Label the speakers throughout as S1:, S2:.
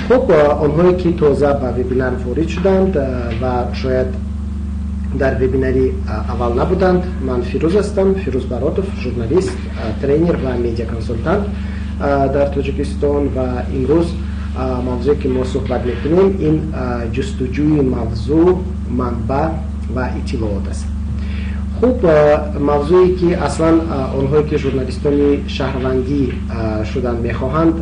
S1: Хуб, онҳое ки тоза ба вебинар ворид шуданд ва шояд дар вебинари аввал набуданд, ман Фирӯз ҳастам, Фирӯз Баротов, журналист, тренер ва медиаконсултант дар Тоҷикистон. Ва имрӯз мавзӯе ки мо суҳбат мекунем, ин ҷустуҷӯи мавзӯъ, манбаъ ва иттилоот аст. Хуб, мавзӯе ки аслан онҳое ки журналистони шаҳрвандӣ шудан мехоҳанд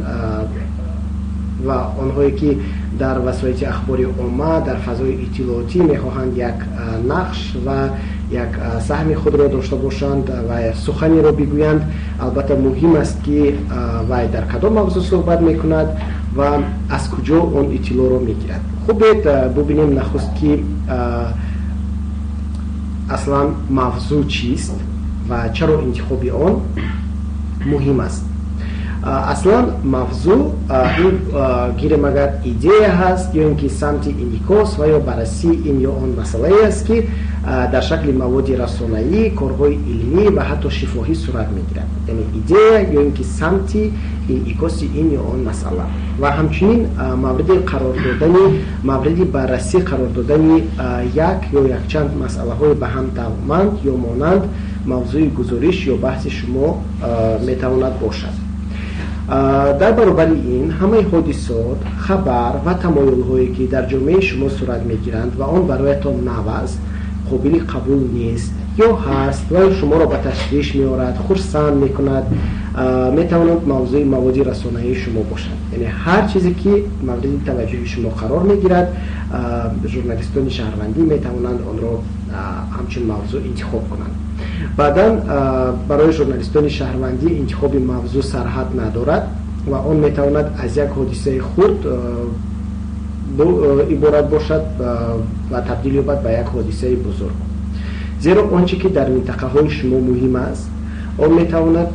S1: ва онҳое ки дар васоити ахбори омма, дар фазои иттилоотӣ мехоҳанд як нақш ва як саҳми худро дошта бошанд ва суханеро бигӯянд, албатта муҳим аст ки вай дар кадом мавзӯъ суҳбат мекунад ва аз куҷо он иттилоъро мегирад. Хуб, биёед бубинем нахуст ки аслан мавзӯъ чист ва чаро интихоби он муҳим аст. Аслан мавзӯъ ин гирем агар идея ҳаст ё ин ки самти инъикос ва ё баррасии ин ё он масъалае аст ки дар шакли маводи расонаӣ, корҳои илмӣ ва ҳатто шифоҳӣ сурат мегирад. Яъне идея ё ин ки самти инъикоси ин ё он масъала ва ҳамчунин мавриди қарор додани, мавриди баррасӣ қарор додани як ё якчанд масъалаҳои ба ҳам тавъманд ё монанд мавзӯи гузориш ё баҳси шумо метавонад бошад. Дар баробари ин ҳамаи ҳодисот, хабар ва тамоюлҳое ки дар ҷомеаи шумо сурат мегиранд ва он бароятон нав аст, қобили қабул нест ё ҳаст ва шуморо ба ташвиш меорад, хурсанд мекунад, метавонанд мавзӯи маводи расонаии шумо бошанд. Яъне ҳар чизе ки мавриди таваҷҷӯҳи шумо қарор мегирад, журналистони шаҳрвандӣ метавонанд онро ҳамчун мавзӯъ интихоб кунанд. Баъдан барои журналистони шаҳрвандӣ интихоби мавзӯъ сарҳад надорад ва он метавонад аз як ҳодисаи хурд иборат бошад ва табдил ёбад ба як ҳодисаи бузург. Зеро он чӣ ки дар минтақаҳои шумо муҳим аст, он метавонад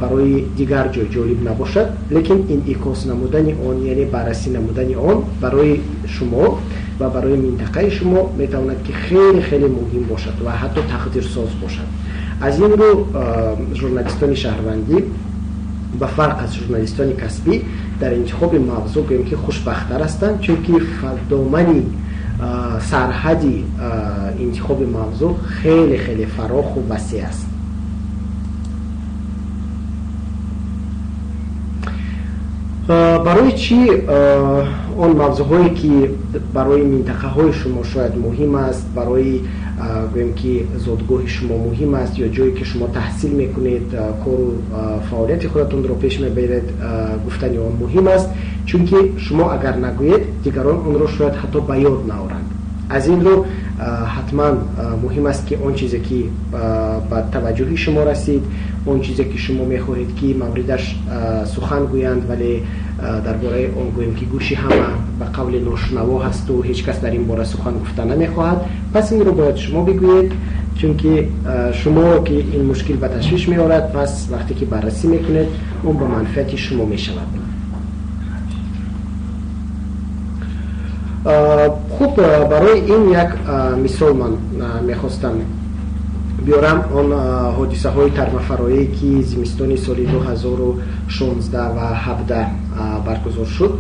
S1: барои дигар ҷой ҷолиб набошад, лекин инъикос намудани он, яъне баррасӣ намудани он барои шумо ва барои минтақаи шумо метавонад ки хеле хеле муҳим бошад ва ҳатто тақдирсоз бошад. Аз ин рӯ журналистони шаҳрвандӣ ба фарқ аз журналистони касбӣ дар интихоби мавзӯъ гӯем ки хушбахттар ҳастанд, чунки домани сарҳади интихоби мавзӯъ хеле хеле фароху васеъ аст. Барои чӣ он мавзӯъҳое ки барои минтақаҳои шумо шояд муҳим аст, барои гӯем ки зодгоҳи шумо муҳим аст ё ҷое ки шумо таҳсил мекунед, кору фаъолияти худатонро пеш мебаред, гуфтани он муҳим аст, чунки шумо агар нагӯед, дигарон онро шояд ҳатто ба ёд наоранд. Аз ин рӯ ҳатман муҳим аст ки он чизе ки ба таваҷҷӯҳи шумо расид, он чизе ки шумо мехоҳед ки мавридаш сухан гӯянд, вале дар бораи он гӯем ки гӯши ҳама ба қавли ношунаво ҳасту ҳеҷ кас дар ин бора сухан гуфта намехоҳад, пас инро бояд шумо бигӯед, чунки шумо ки ин мушкил ба ташвиш меорад, пас вақте ки баррасӣ мекунед, он ба манфиати шумо мешавад. Хуб, барои ин як мисол ман мехостам биёрам, он ҳодисаҳои тармафароӣ ки зимистони соли 2016 ва 17 баргузор шуд.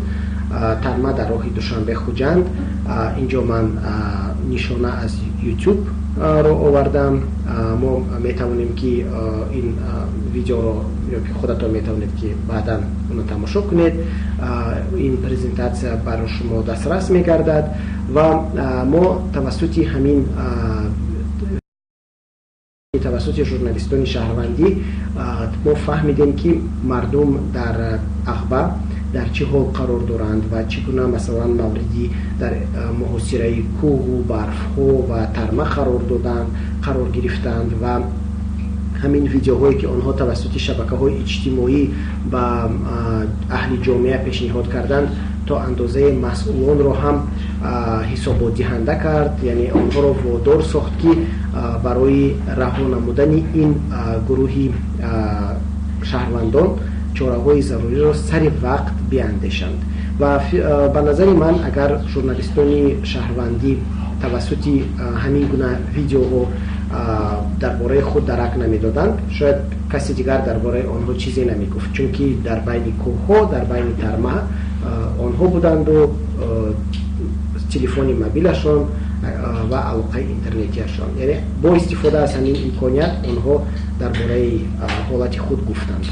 S1: Тарма дар роҳи Душанбе Хуҷанд. Инҷо ман нишона аз YouTube ро овардам. Мо метавонем ки ин видеоро ё ки худатон метавонед ки баъдан онро тамошо кунед. Ин презентатсия барои шумо дастрас мегардад ва мо тавассути ҳамин тавассути журналистони шаҳрвандӣ мо фаҳмидем ки мардум дар Ағба дар чӣ ҳол қарор доранд ва чӣ гуна масалан мавриди дар муҳосираи кӯҳу барфҳо ва тарма қарор гирифтанд ва ҳамин видеоҳое ки онҳо тавассути шабакаҳои иҷтимоӣ ба аҳли ҷомеа пешниҳод карданд, то андозаи масъулонро ҳам ҳисоботдиҳанда кард, яъне онҳоро водор сохт ки барои раҳо намудани ин гурӯҳи шаҳрвандон чораҳои заруриро сари вақт биандешанд. Ва ба назари ман агар журналистони шаҳрвандӣ тавассути ҳамин гуна видеоҳо дар бораи худ дарак намедоданд, шояд каси дигар дар бораи онҳо чизе намегуфт, чунки дар байни кӯҳҳо, дар байни тарма Онҳо буданду телефони мобилашон ва алоқаи интернетиашон. Яъне бо истифода аз ҳамин имконият онҳо дар бораи ҳолати худ гуфтанд.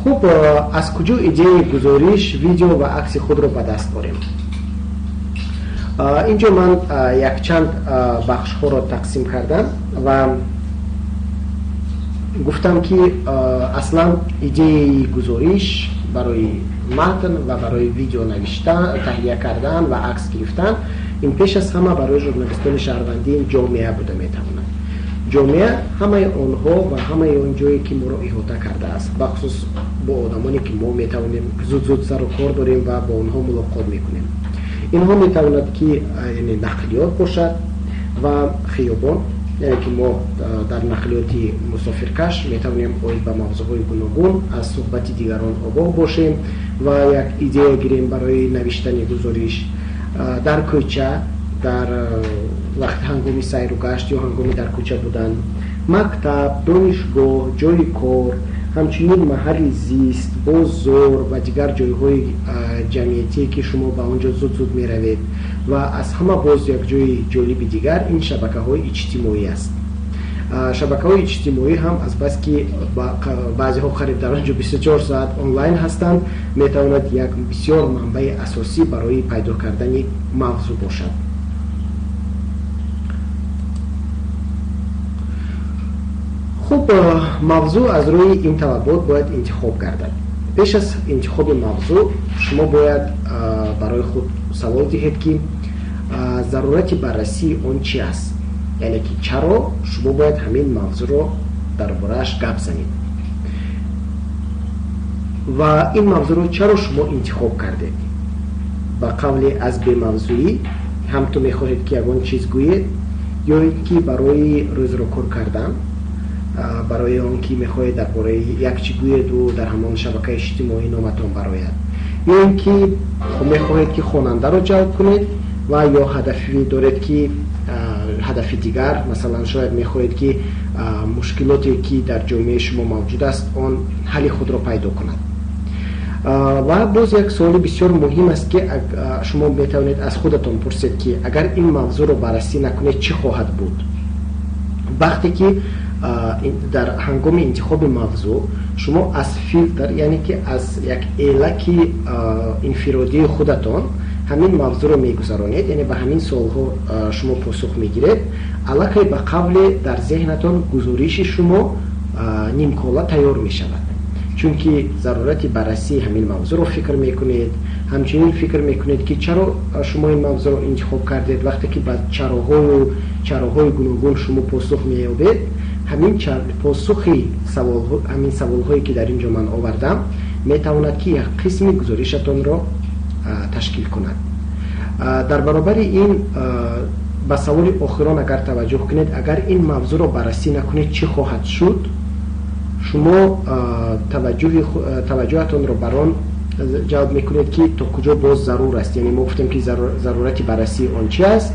S1: Хуб, аз куҷо идеяи гузориш, видео ва акси худро ба даст орем? Инҷо ман якчанд бахшҳоро тақсим кардам ва гуфтам, ки аслан идеяи гузориш барои матн ва барои видео навиштан, таҳия кардан ва акс гирифтан ин пеш аз ҳама барои журналистони шаҳрвандӣ ҷомеа буда метавонад. Ҷомеа ҳамаи онҳо ва ҳамаи он ҷое, ки моро иҳота кардааст, бахусус бо одамоне, ки мо метавонем зуд-зуд сару кор дорем ва бо онҳо мулоқот мекунем. Инҳо метавонад, ки яъне нақлиёт бошад ва хиёбон, яъне ки мо дар нақлиёти мусофиркаш метавонем оид ба мавзӯъҳои гуногун аз суҳбати дигарон огоҳ бошем ва як идея гирем барои навиштани гузориш. Дар кӯча, дар вақти ҳангоми сайру гашт ё ҳангоми дар кӯча будан, мактаб, донишгоҳ, ҷойи кор, ҳамчунин маҳалли зист, бозор ва дигар ҷойҳои ҷамъиятие, ки шумо ба он ҷо зуд-зуд меравед. Ва аз ҳама боз як ҷои ҷолиби дигар ин шабакаҳои иҷтимоӣ аст. Шабакаҳои иҷтимоӣ ҳам азбаски баъзеҳо қариб дар он ҷо 24 соат онлайн ҳастанд, метавонад як бисёр манбаи асосӣ барои пайдо кардани мавзӯъ бошад. Хуб, мавзӯъ аз рӯи ин талабот бояд интихоб гардад. Пеш аз интихоби мавзӯъ шумо бояд барои худ савол диҳед, ки зарурати баррасии он чи аст, яъне ки чаро шумо бояд ҳамин мавзӯъро дар борааш гап занед ва ин мавзӯъро чаро шумо интихоб кардед. Ба қавли аз бемавзӯӣ ҳам ту мехоҳед, ки ягон чиз гӯед, ё ин ки барои рӯзро кор кардан, барои он ки мехоҳед дар бораи як чӣ гӯеду дар ҳамон шабакаи иҷтимоӣ номатон барояд, ё ин ки мехоҳед, ки хонандаро ҷалб кунед ва ё ҳадафе доред, ки ҳадафи дигар, масалан, шояд мехоҳед, ки мушкилоте, ки дар ҷомеаи шумо мавҷуд аст, он ҳалли худро пайдо кунад. Ва боз як суоли бисёр муҳим аст, ки шумо метавонед аз худатон пурсед, ки агар ин мавзӯъро баррасӣ накунед, чӣ хоҳад буд. Вақте ки дар ҳангоми интихоби мавзӯъ шумо аз филтр, яъне ки аз як элаки инфиродии худатон ҳамин мавзӯъро мегузаронед, яъне ба ҳамин суолҳо шумо посух мегиред, аллакай ба қавле дар зеҳнатон гузориши шумо нимкола тайёр мешавад, чунки зарурати баррасии ҳамин мавзӯъро фикр мекунед, ҳамчунин фикр мекунед, ки чаро шумо ин мавзӯъро интихоб кардед. Вақте ки ба чароҳои гуногун шумо посух меёбед, ҳамин посухи ҳамин саволҳое, ки дар ин ҷо ман овардам, метавонад, ки як қисми гузоришатонро ташкил кунад. Дар баробари ин ба саволи охирон агар таваҷҷӯҳ кунед, агар ин мавзӯъро баррасӣ накунед, чӣ хоҳад шуд, шумо таваҷҷӯҳатонро бар он ҷалб мекунед, ки то куҷо боз зарур аст. Яъне мо гуфтем, ки зарурати баррасии он чи аст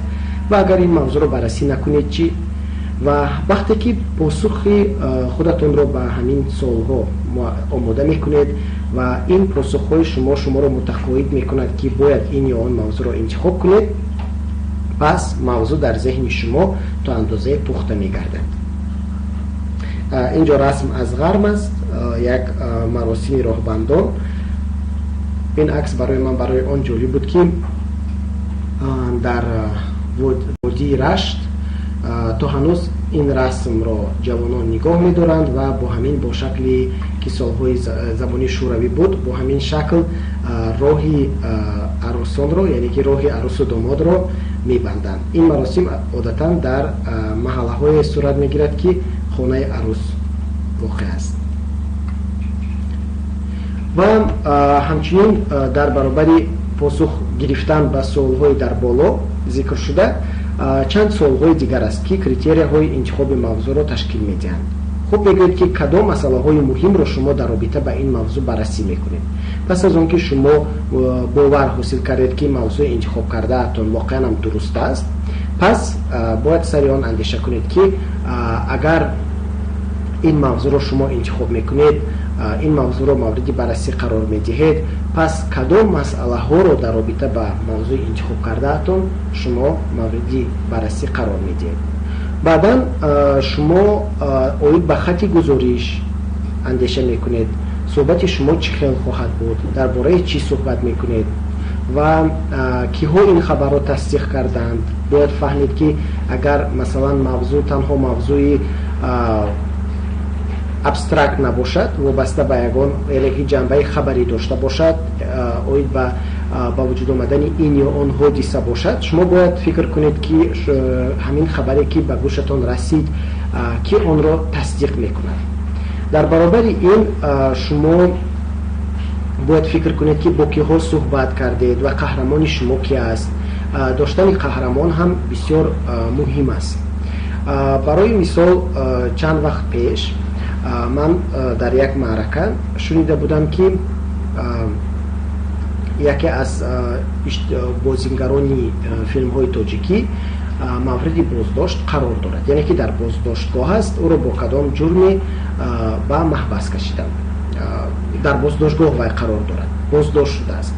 S1: ва агар ин мавзӯъро баррасӣ накунед, чӣ. Ва вақте ки посухи худатонро ба ҳамин суолҳо омода мекунед ва ин посухҳои шумо шуморо мутақоид мекунад, ки бояд ин ё он мавзӯъро интихоб кунед, пас мавзӯъ дар зеҳни шумо то андозае пухта мегардад. Инҷо расм аз ғарм аст, як маросими роҳбандон. Ин акс барои ман барои он ҷолиб буд, ки дар водии Рашт то ҳанӯз ин расмро ҷавонон нигоҳ медоранд ва бо ҳамин, бо шакле ки солҳои замони шӯравӣ буд, бо ҳамин шакл роҳи арӯсонро, яъне ки роҳи арӯсу домодро мебанданд. Ин маросим одатан дар маҳаллаҳое сурат мегирад, ки хонаи арӯс воқеъ аст. Ва ҳамчунин дар баробари посух гирифтан ба суолҳои дар боло зикршуда чанд суолҳои дигар аст, ки критерияҳои интихоби мавзӯъро ташкил медиҳанд. Хуб, мегӯед, ки кадом масъалаҳои муҳимро шумо дар робита ба ин мавзӯъ баррасӣ мекунед. Пас аз он ки шумо бовар ҳосил кардед, ки мавзӯи интихоб кардаатон воқеан ҳам дуруст аст, пас бояд сари он андеша кунед, ки агар ин мавзӯъро шумо интихоб мекунед, ин мавзӯъро мавриди баррасӣ қарор медиҳед, пас кадом масъалаҳоро дар робита ба мавзӯи интихоб кардаатон шумо мавриди баррасӣ қарор медиҳед. Баъдан шумо оид ба хати гузориш андеша мекунед, суҳбати шумо чӣ хел хоҳад буд, дар бораи чӣ суҳбат мекунед ва киҳо ин хабарро тасдиқ карданд. Бояд фаҳмед, ки агар масалан мавзӯъ танҳо мавзӯи абстракт набошад, вобаста ба ягон, яъне ки ҷанбаи хабарӣ дошта бошад, оид ба вуҷуд омадани ин ё он ҳодиса бошад, шумо бояд фикр кунед, ки ҳамин хабаре, ки ба гӯшатон расид, ки онро тасдиқ мекунад. Дар баробари ин шумо бояд фикр кунед, ки бо киҳо суҳбат кардед ва қаҳрамони шумо ки аст. Доштани қаҳрамон ҳам бисёр муҳим аст. Барои мисол, чанд вақт пеш ман дар як маърака шунида будам, ки яке аз бозингарони филмҳои тоҷикӣ мавриди боздошт қарор дорад, яъне ки дар боздоштгоҳ аст. Ӯро бо кадом ҷурме ба маҳбас кашиданд, дар боздоштгоҳ вай қарор дорад, боздошт шудааст.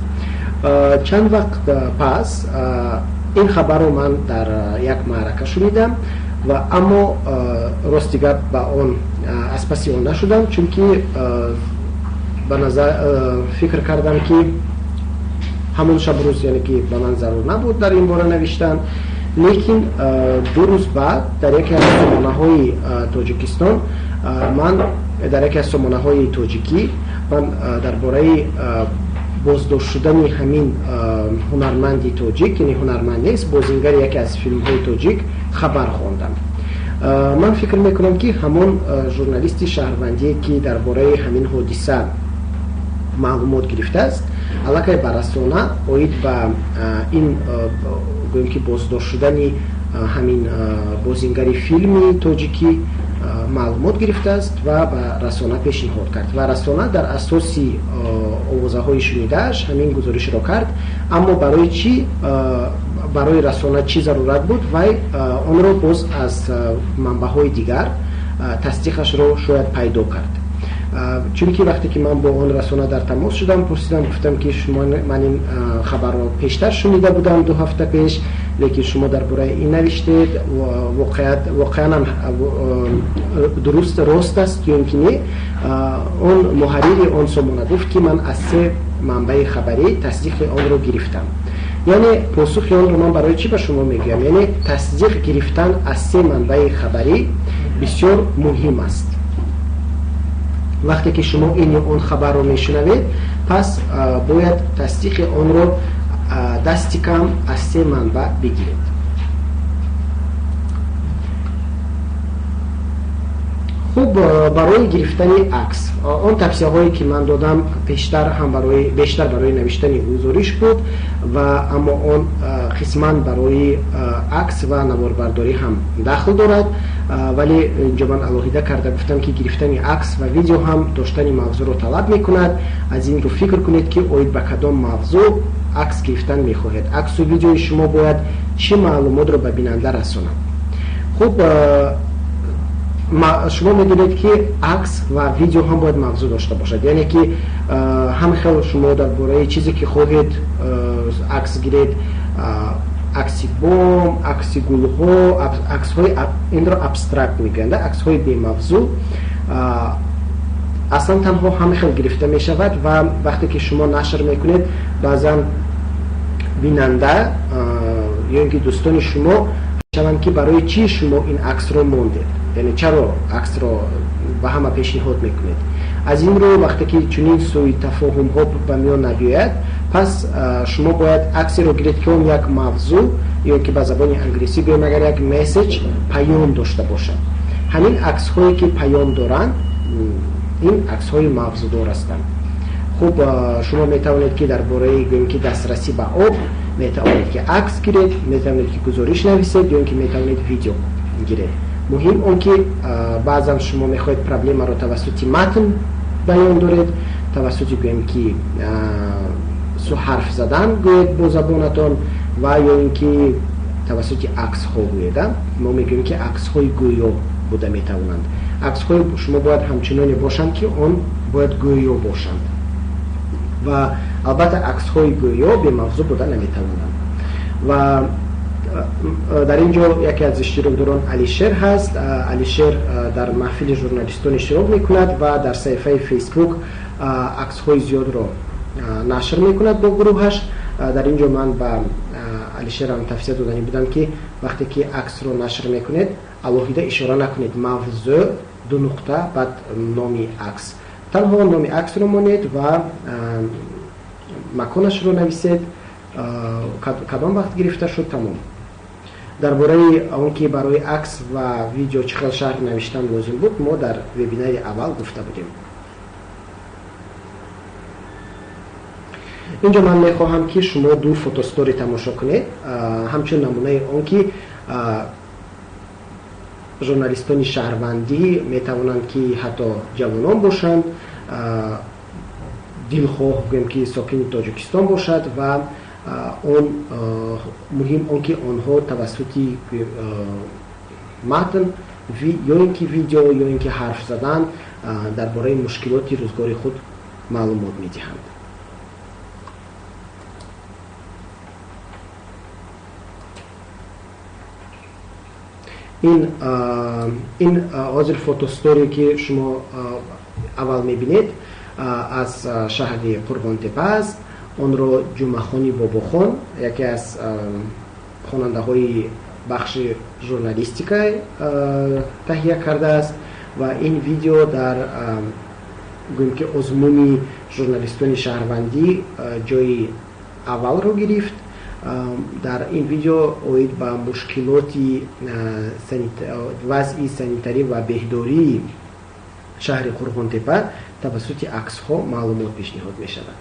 S1: Чанд вақт пас ин хабарро ман дар як маърака шунидам ва аммо, рости гап, ба он аз паси он нашудам, чунки ба назар фикр кардам, ки ҳамон шаб рӯз, яъне ки ба ман зарур набуд дар ин бора навиштан. Лекин 2 рӯз баъд дар яке аз сомонаҳои Тоҷикистон ман, дар яке аз сомонаҳои тоҷикӣ ман дар бораи боздошт шудани ҳамин ҳунарманди тоҷик, яъне ҳунарманд нест, бозингари яке аз филмҳои тоҷик, хабар хондам. Ман фикр мекунам, ки ҳамон журналисти шаҳрвандие, ки дар бораи ҳамин ҳодиса маълумот гирифтааст, аллакай ба расона оид ба ин, гӯем ки, боздошт шудани ҳамин бозингари филми тоҷикӣ маълумот гирифтааст ва ба расона пешниҳод кард ва расона дар асоси овозаҳои шунидааш ҳамин гузоришро кард. Аммо барои чӣ, барои расона чӣ зарурат буд? Вай онро боз аз манбаъҳои дигар тасдиқашро шояд пайдо кард, чунки вақте ки ман бо он расона дар тамос шудам, пурсидам, гуфтам, ки шумо, ман ин хабарро пештар шунида будам, 2 ҳафта пеш, лекин шумо дар бораи ин навиштед, воқеанам дуруст, рост аст ё ин ки не? Он муҳаррири он сомона гуфт, ки ман аз се манбаи хабарӣ тасдиқи онро гирифтам. Яъне посухи онро ман барои чӣ ба шумо мегӯям? Яъне тасдиқ гирифтан аз се манбаи хабарӣ бисёр муҳим аст. Вақте ки шумо ин ё он хабарро мешунавед, пас бояд тасдиқи онро дасти кам аз се манбаъ бигиред. Хуб, барои гирифтани акс он тавсияҳое, ки ман додам пештар, ҳам барои бештар барои навиштани гузориш буд ва аммо он қисман барои акс ва наворбардорӣ ҳам дахл дорад. Вале инҷо ман алоҳида карда гуфтам, ки гирифтани акс ва видео ҳам доштани мавзӯъро талаб мекунад. Аз ин рӯ фикр кунед, ки оид ба кадом мавзӯъ акс гирифтан мехоҳед, аксу видеои шумо бояд чӣ маълумотро ба бинанда расонад. Хуб, шумо медонед, ки акс ва видео ҳам бояд мавзӯъ дошта бошад, яъне ки ҳам хел шумо дар бораи чизе, ки хоҳед акс гиред, акси бом, акси гулҳо, аксҳои инро абстракт мегӯянд, аксҳои бемавзӯъ аслан танҳо ҳам хел гирифта мешавад ва вақте ки шумо нашр мекунед, баъзан бинанда ё ин ки дӯстони шумо шаванд, ки барои чӣ шумо ин аксро мондед, яъне чаро аксро ба ҳама пешниҳод мекунед. Аз ин рӯ, вақте ки чунин сӯи тафоҳумҳо ба миён набиёяд, пас шумо бояд аксеро гиред, ки он як мавзӯъ ё ки ба забони англисӣ гӯем агар, як месседж, паём дошта бошад. Ҳамин аксҳое, ки паём доранд, ин аксҳои мавзӯъдор ҳастанд. Хуб, шумо метавонед, ки дар бораи, гӯем ки, дастрасӣ ба об метавонед, ки акс гиред, метавонед, ки гузориш нависед ё ин ки метавонед видео гиред. Муҳим он ки баъзан шумо мехоҳед проблемаро тавассути матн баён доред, тавассути, гӯем ки, ҳарф задан гӯед бо забонатон ва ё ин ки тавассути аксҳо гӯед. Мо мегӯем, ки аксҳои гӯё. буда метавонанд. Аксҳои шумо бояд ҳамчуноне бошанд, ки он бояд гӯё бошанд, ва албатта аксҳои гӯё бемавзӯъ буда наметавонанд. Ва дар ин ҷо яке аз иштирокдорон Алишер ҳаст. Алишер дар маҳфили журналистон иштирок мекунад ва дар саҳифаи Фейсбук аксҳои зиёдро нашр мекунад бо гурӯҳаш. Дар ин ҷо ман ба Алишерам тавсия доданӣ будам, ки вақте ки аксро нашр мекунед, алоҳида ишора накунед мавзӯъ ду нуқта баъд номи акс. Танҳо номи аксро монед ва маконашро нависед, кадом вақт гирифта шуд, тамом. Дар бораи он ки барои акс ва видео чӣ хел шарҳ навиштан лозим буд, мо дар вебинари аввал гуфта будем. Инҷо ман мехоҳам, ки шумо ду фотостори тамошо кунед, ҳамчун намунаи он ки журналистони шаҳрвандӣ метавонанд, ки ҳатто ҷавонон бошанд, дилхоҳ гӯем ки сокини Тоҷикистон бошад, ва он муҳим он ки онҳо тавассути матн ё ин ки видео ё ин ки ҳарф задан дар бораи мушкилоти рӯзгори худ маълумот медиҳанд. Ин ҳозир фотосторе ки шумо аввал мебинед, аз шаҳри Қурғонтепа аст. Онро Ҷумъахони Бобохон, яке аз хонандаҳои бахши журналистика, таҳия кардааст, ва ин видео дар гӯем ки озмуни журналистони шаҳрвандӣ ҷои аввалро гирифт. Дар ин видео оид ба мушкилоти вазъи санитарӣ ва беҳдории шаҳри Қурғонтепа тавассути аксҳо маълумот пешниҳод мешавад.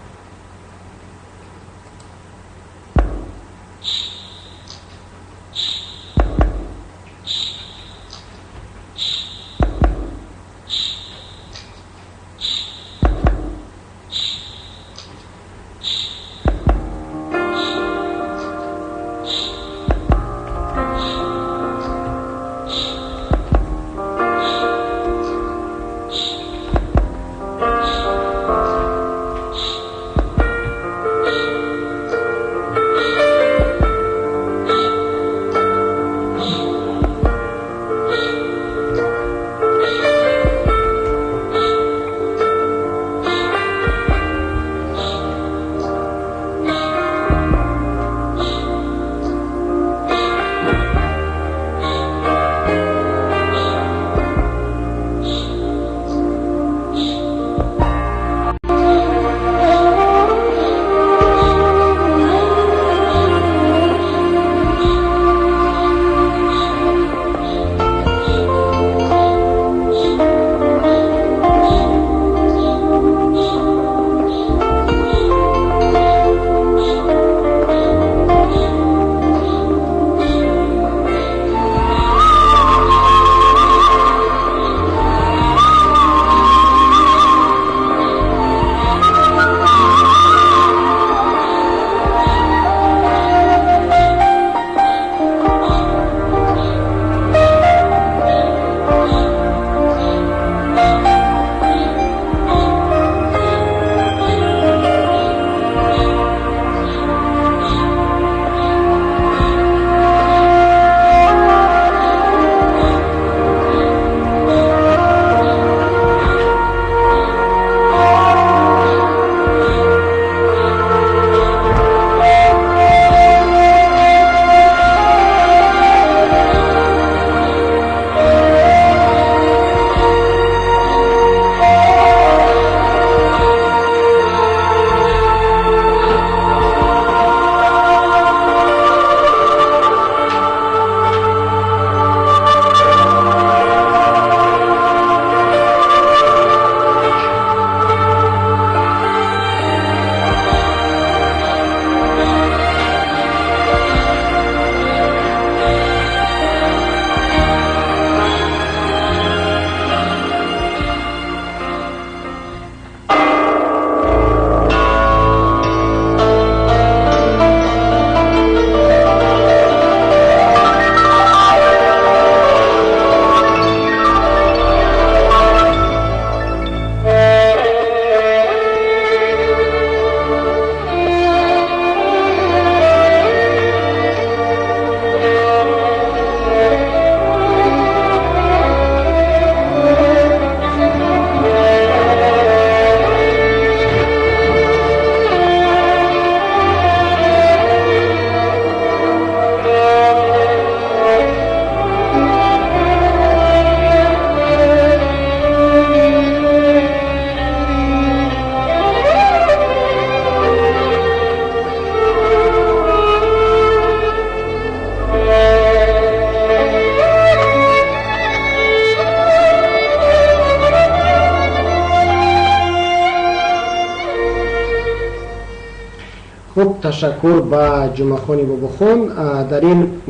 S1: Хуб, ташаккур ба Ҷумъахони Бобохон. Дар ин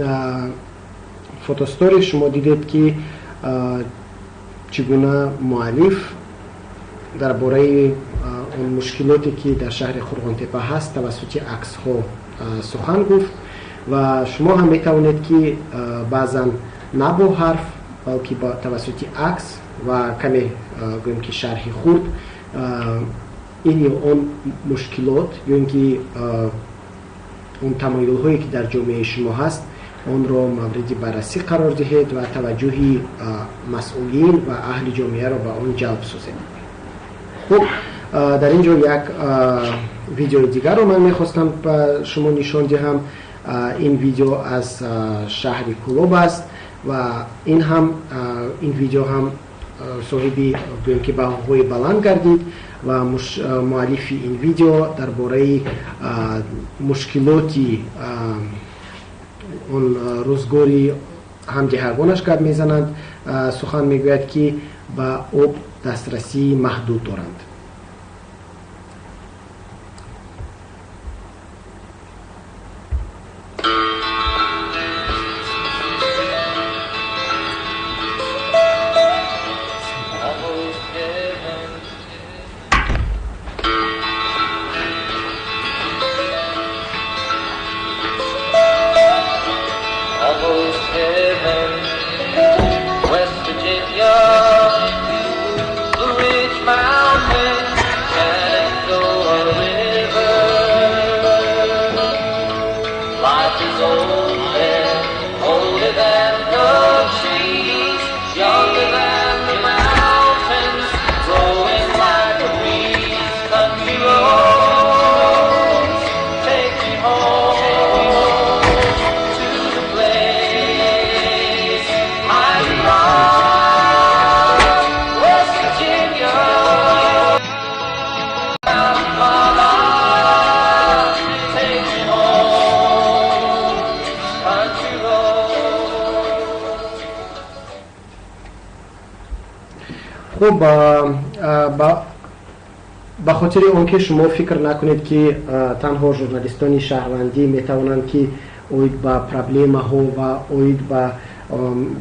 S1: фотостори шумо дидед, ки чӣ гуна муаллиф дар бораи он мушкилоте, ки дар шаҳри Қурғонтеппа ҳаст, тавассути аксҳо сухан гуфт ва шумо ҳам метавонед, ки баъзан на бо ҳарф, балки тавассути акс ва каме, гӯем ки, шарҳи хурд ин ё он мушкилот ё ин ки он тамоюлҳое, ки дар ҷомеаи шумо ҳаст, онро мавриди баррасӣ қарор диҳед ва таваҷҷӯҳи масъулин ва аҳли ҷомеаро ба он ҷалб созед. Хуб, дар ин ҷо як видеои дигарро ман мехостам ба шумо нишон диҳам. Ин видео аз шаҳри Кӯлоб аст ва ин видео ҳам соҳиби, гӯем ки, баҳоҳои баланд гардид ва муаллифи ин видео дар бораи мушкилоти он рӯзгори ҳамдиҳагонаш гап мезананд, сухан мегӯяд, ки ба об дастрасии маҳдуд доранд.
S2: West Virginia, Blue Ridge Mountain, Shenandoah River. Life is old there, older than the trees, younger than the mountains, growing like a breeze. Country roads, take me home to the place I belong. West Virginia, Mama, take me home, country roads.
S1: Хуб, ба хотири он ки шумо фикр накунед, ки танҳо журналистони шаҳрвандӣ метавонанд, ки оид ба проблемаҳо ва оид ба,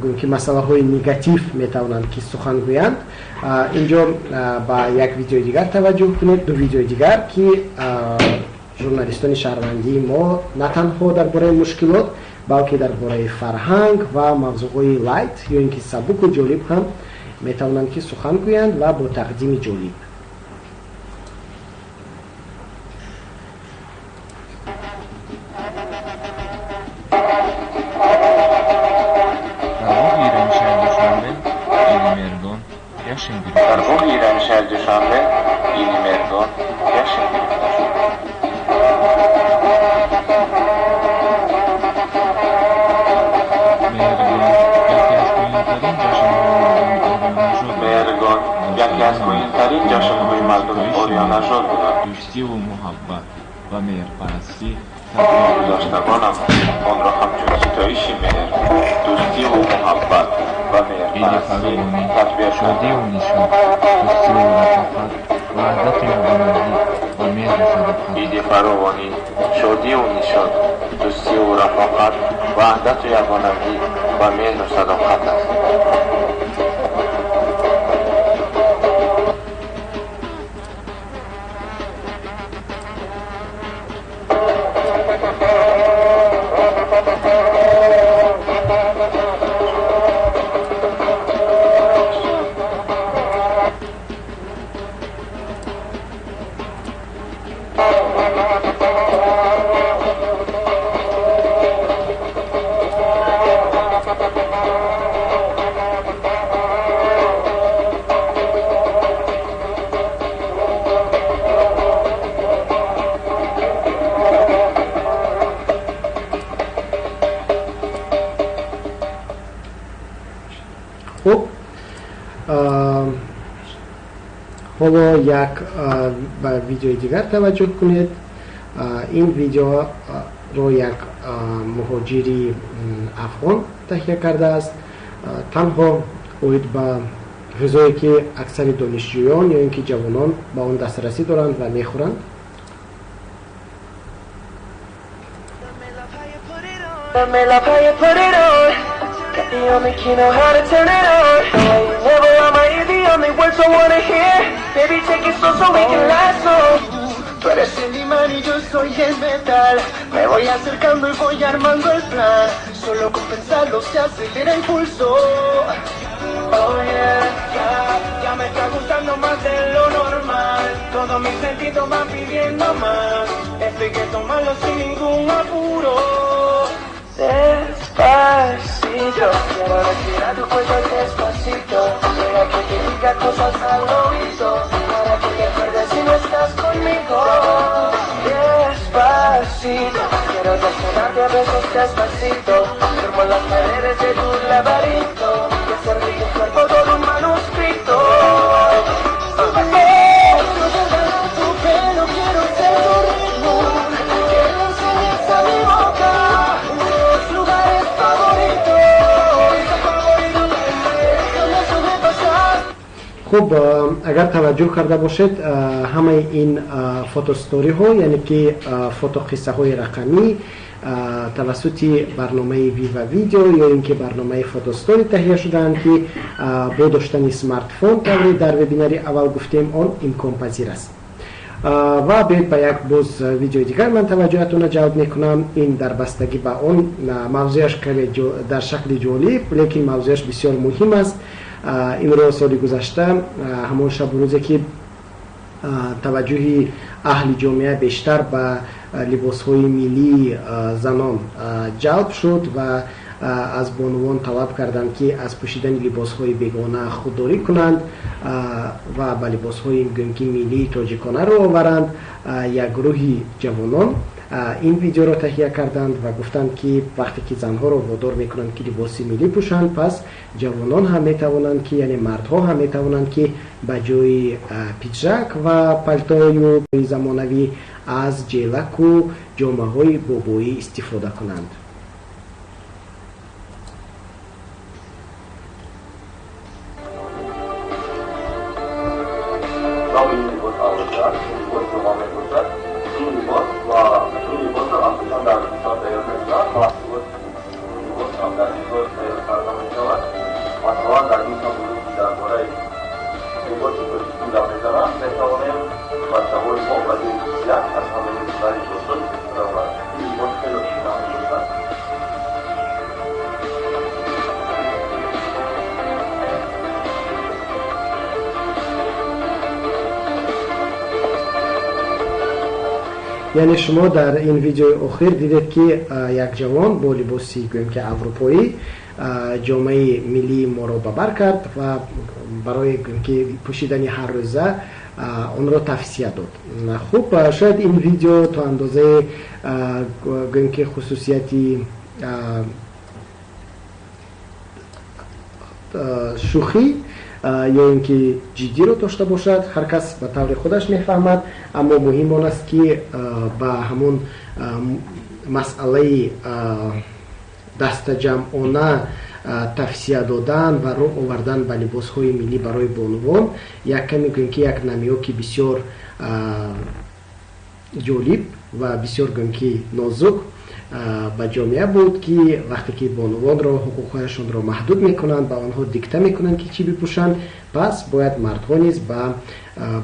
S1: гӯем ки, масъалаҳои негатив метавонанд, ки сухан гӯянд, инҷо ба як видеои дигар таваҷҷӯҳ кунед, ду видеои дигар, ки журналистони шаҳрвандии мо на танҳо дар бораи мушкилот, балки дар бораи фарҳанг ва мавзӯъҳои light ё ин ки сабуку ҷолиб ҳам метавонанд, ки сухан гӯянд ва бо тақдими ҷолиб.
S3: Дар боғи Иранишаҳри Душанбе иди Меҳргон ҷашн гирифта
S4: Дар боғи Иранишаҳри Душанбе иди Меҳргон ҷашн гирифта шуд.
S3: Меҳргон яке аз кӯҳантарин ҷашнҳои мардуми ориёнажод буда,
S4: Меҳргон
S3: дар
S4: яке аз
S3: давоми
S4: кӯҳантарин ҷашнҳои мардуми
S3: ситоиши
S4: ориёнажод буда,
S3: дӯстиву муҳаббат ва меҳрпарастӣ татбиқ мегардид.
S4: Гузаштагонам онро ҳамчун ситоиши меҳр, дӯстиву муҳаббат ва
S3: Иди
S4: меҳрпарастӣ
S3: фаровонӣ,
S4: татбиқ
S3: шодиву
S4: карданд.
S3: нишот, дӯстиву рафоқат, ваҳдату ягонагӣ ва меҳру садоқат
S4: Иди
S3: аст.
S4: фаровонӣ, шодиву нишот, дӯстиву рафоқат, ваҳдату ягонагӣ ва меҳру садоқат аст.
S1: Хуб, ҳоло як ба видеои дигар таваҷҷӯҳ кунед. Ин видеоро як муҳоҷири афғон таҳия кардааст, танҳо оид ба ғизое, ки аксари донишҷӯён ё ин ки ҷавонон ба он дастрасӣ доранд ва мехӯранд.
S2: Me love how you put it on. Got the only key, know how to turn it on. The way you never on my ear, the only words I wanna hear. Baby, take it slow so we can last so.
S5: Tú eres el imán y yo soy el metal. Me voy acercando y voy armando el plan. Solo con pensarlo se acelera el pulso. Oh yeah, ya, ya me está gustando más de lo normal. Todos mis sentidos van pidiendo más. Esto hay que tomarlo sin ningún apuro.
S2: Despacito, quiero respirar tu cuello despacito. Deja que te diga cosas al oído, para que te acuerdes si no estás conmigo. Despacito, quiero desnudarte a besos despacito. Firmo las paredes de tu laberinto y hacer de tu cuerpo todo un manuscrito.
S5: Quiero agarrar tu pelo, quiero ser tu ritmo. Que le enseñes a mi boca tus lugares favoritos. Déjame sobrepasar.
S1: Хуб, агар таваҷҷӯҳ карда бошед, ҳамаи ин фотосториҳо, яъне ки фотоқиссаҳои рақамӣ тавассути барномаи Viva Video ё ин ки барномаи фотостори таҳия шудаанд, ки бо доштани смартфон, тавре дар вебинари аввал гуфтем, он имконпазир аст. Ва биёед ба як боз видеои дигар ман таваҷҷӯҳатонро ҷалб мекунам. Ин дар бастагӣ ба он мавзӯяш каме дар шакли ҷолиб, лекин мавзӯяш бисёр муҳим аст. Инро соли гузашта, ҳамон шабу рӯзе ки таваҷҷӯҳи аҳли ҷомеа бештар ба либосҳои миллии занон ҷалб шуд ва аз бонувон талаб карданд, ки аз пӯшидани либосҳои бегона худдорӣ кунанд ва ба либосҳои гӯем ки миллии тоҷикона рӯ оваранд, як гурӯҳи ҷавонон ин видеоро таҳия карданд ва гуфтанд, ки вақте ки занҳоро водор мекунанд, ки либоси миллӣ пӯшанд, пас ҷавонон ҳам метавонанд, ки яъне мардҳо ҳам метавонанд, ки ба ҷои пиджак ва палтою замонавӣ аз ҷелаку ҷомаҳои бобоӣ истифода кунанд.
S4: Номи ин либос аврӯса аст. Ин либос ҷома мебошад. Ин либос ва ин либосро асосан дар Ҳиндустон тайёр мешавад ва ин либос ҳам дар ин ҷо тайёр карда мешавад. Масалан, дар ин шабу рӯз, ки дар бораи либоси тоҷикӣ гап мезананд, метавонем бачаҳои мо ба ҷои пиджак аз ҳамаи либосҳо истифода баранд. Ин либос хеле шинам мебошад.
S1: Яъне шумо дар ин видеои охир дидед, ки як ҷавон бо либоси гӯем ки аврупоӣ ҷомаи миллии моро ба бар кард ва барои гӯем ки пӯшидани ҳаррӯза онро тавсия дод. Хуб, шояд ин видео то андозаи гӯем ки хусусияти шӯхӣ ё ин ки ҷиддиро дошта бошад, ҳар кас ба таври худаш мефаҳмад, аммо муҳим он аст, ки ба ҳамон масъалаи дастаҷамъона тавсия додан ва рӯ овардан ба либосҳои миллӣ барои бонувон як каме гӯем ки як намёки бисёр ҷолиб ва бисёр гӯем ки нозук ба ҷомеа буд, ки вақте ки бонувонро ҳуқуқҳояшонро маҳдуд мекунанд, ба онҳо дикта мекунанд, ки чӣ бипӯшанд, пас бояд мардҳо низ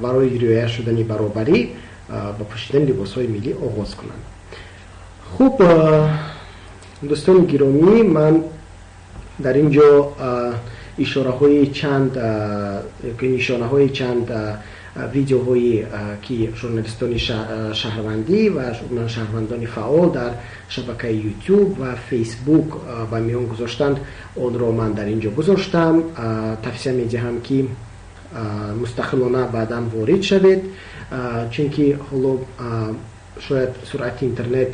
S1: барои риоя шудани баробарӣ ба пӯшидани либосҳои миллӣ оғоз кунанд. Хуб, дӯстони гиромӣ, ман дар ин ҷо ишораҳои чанд, нишонаҳои чанд видеоҳое, ки журналистони шаҳрвандӣ ва шаҳрвандони фаъол дар шабакаи YouTube ва Facebook ба миён гузоштанд, онро ман дар ин ҷо гузоштам. Тавсия медиҳам, ки мустақилона баъдан ворид шавед, чунки ҳоло шояд суръати интернет